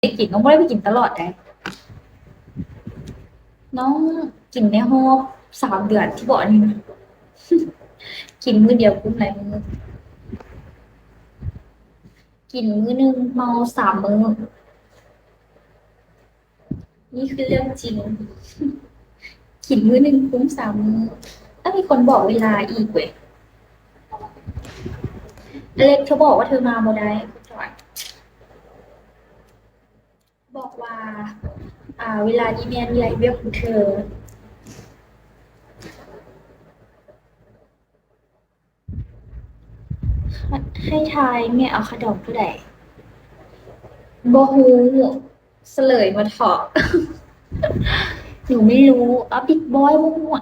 ໄດ້ກິນ ນ້ອງບໍ່ໄດ້ໄປກິນຕະຫຼອດໃດ໋ ນ້ອງກິນໃນຮອບສາມເດືອນທີ່ບອກນີ້ນະ ກິນມື້ດຽວກຸ້ມຫຼາຍມື້ ກິນມື້ໜຶ່ງເມົາສາມມື້. ນີ້ຄືເລື່ອງຈິງ ກິນມື້ໜຶ່ງກຸ້ມສາມມື້. ແລ້ວມີຄົນບອກເວລາອີກເວີຍ ອາເລັກ ເທາບອກວ່າເທາມາບໍ່ໄດ້ ບອກວ່າ ອ່າ ເວລານີ້ແມ່ນເວລາເຮັດວຽກຂອງເທາ. ໃຫ້ທາຍແມ່ເອົາຄ່າດອງເທົ່າໃດ? ບໍ່ຮູ້ ສະເຫຼີຍມາເຖາະ. ໜູໄມ່ຮູ້. ເອົາ ບິກບອຍ ບໍ່ຮູ້ອະ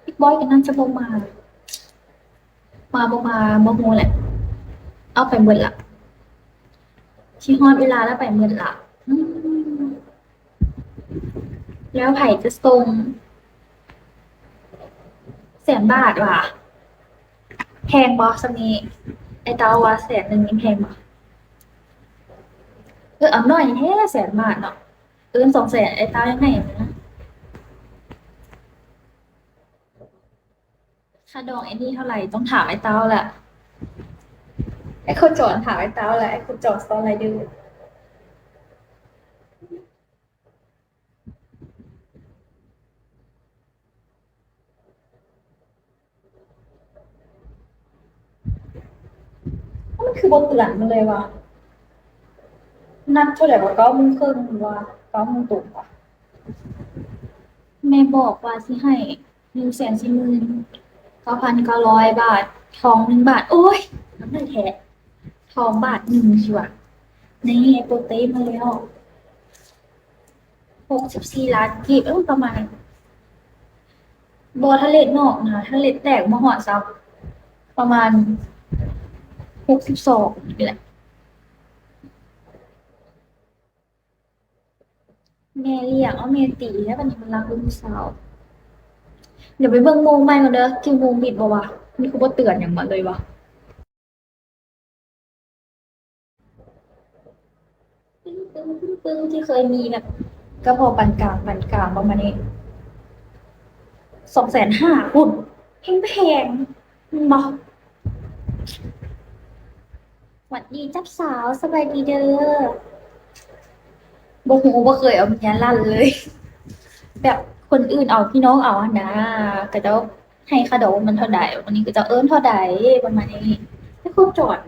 ບິກບອຍກໍໜ້າຈະບໍ່ມາ ມາບໍ່ມາບໍ່ຮູ້ແຫຼະ. ເອົາໄປໝົດລະ ຊິຮອດເວລາແລ້ວ ໄປໝົດລະ. ອືມ ແລ້ວໃຜຈະສົ່ງ? ແສນບາດຫວາ? ແພງບໍ່ສ່ຳນີ້? ອ້າຍເຕົ້າວ່າແສນໜຶ່ງນີ້ແພງບໍ່? ເອີ ເອົາໜ້ອຍແທ້ ແສນບາດເນາະ. ເອີ ສອງແສນ ອ້າຍເຕົ້າຍັງໃຫ້ນະ. ຄ່າດອງແອນນີ້ເທົ່າໃດ? ຕ້ອງຖາມອ້າຍເຕົ້າລະ. ອ້າຍໂຄຈອນຖາມອ້າຍເຕົ້າລະ ອ້າຍໂຄຈອນສະຕອນໄລເດີ. ມັນຄືບໍ່ເຕືອນມາເລີຍວ່າ ນັດເທົ່າໃດວະ? ເກົ້າໂມງເຄິ່ງ ຫຼືວ່າເກົ້າໂມງຕົງວະ? ແມ່ບອກວ່າຊິໃຫ້ ໜຶ່ງແສນສີ່ໝື່ນເກົ້າພັນເກົ້າຮ້ອຍບາດ ທອງໜຶ່ງບາດ. ໂອ້ຍ ນຳນັ້ນແທ້ ທອງບາດໜຶ່ງຊິວະ. ນີ້ ໂປເຕມາແລ້ວ ຫົກສິບສີ່ລ້ານກີບ ເອີ ປະມານ ບໍ່ ຖ້າເລດນອກນະ ຖ້າເລດແຕກມາຮອດຊະ ປະມານຫົກສິບສອງນີ້ແຫຼະ. ແມ່ລ້ຽງ ເອົາແມ່ຕີແລ້ວ ບັດນີ້ມາລັກລູກສາວ. ດຽວໄປເບິ່ງໂມງໃໝ່ກ່ອນເດີ ຈື່ໂມງຜິດບໍ່ວະ? ມັນຄືບໍ່ເຕືອນຫຍັງມາເລີຍວະ? ປຶ້ງ ປຶ້ງ ປຶ້ງ ປຶ້ງ ທີ່ເຄີຍມີແບບກະເພາະປານກາງ ປານກາງປະມານນີ້ ສອງແສນຫ້າພຸ້ນ ແພງໆ ແມ່ນບໍ່? ຫວັດດີເຈົ້າສາວ ສະບາຍດີເດີ. ບໍ່ຮູ້ ບໍ່ເຄີຍເອົາເມຍລັ່ນເລີຍ ແບບຄົນອື່ນເອົາ ພີ່ນ້ອງເອົາຫັ້ນນາ ເຂົາເຈົ້າໃຫ້ຄ່າດອງມັນເທົ່າໃດ ບາດນີ້ເຂົາເຈົ້າເອີ້ນເທົ່າໃດ ປະມານນີ້. ແຕ່ຄົນຈອນ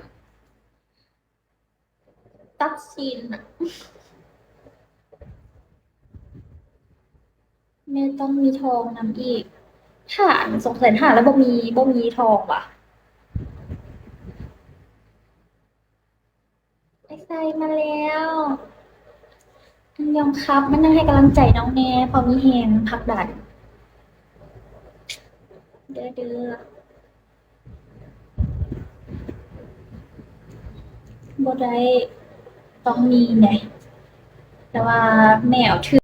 ຕັດສິນນະ ແມ່ຕ້ອງມີທອງນຳອີກ. ຖ້າອັນສອງແສນຫ້າແລ້ວບໍ່ມີ ບໍ່ມີທອງຫວາ? ໄອ້ໄຊມາແລ້ວ ອັນຍອງຄັບ ມານັ່ງໃຫ້ກຳລັງໃຈນ້ອງແດ່ ພໍມີແຮງຜັກດັນ ເດີ ເດີ. ບໍ່ໄດ້ ຕ້ອງມີແດ່ ແຕ່ວ່າແມ່ເອົາຖືກ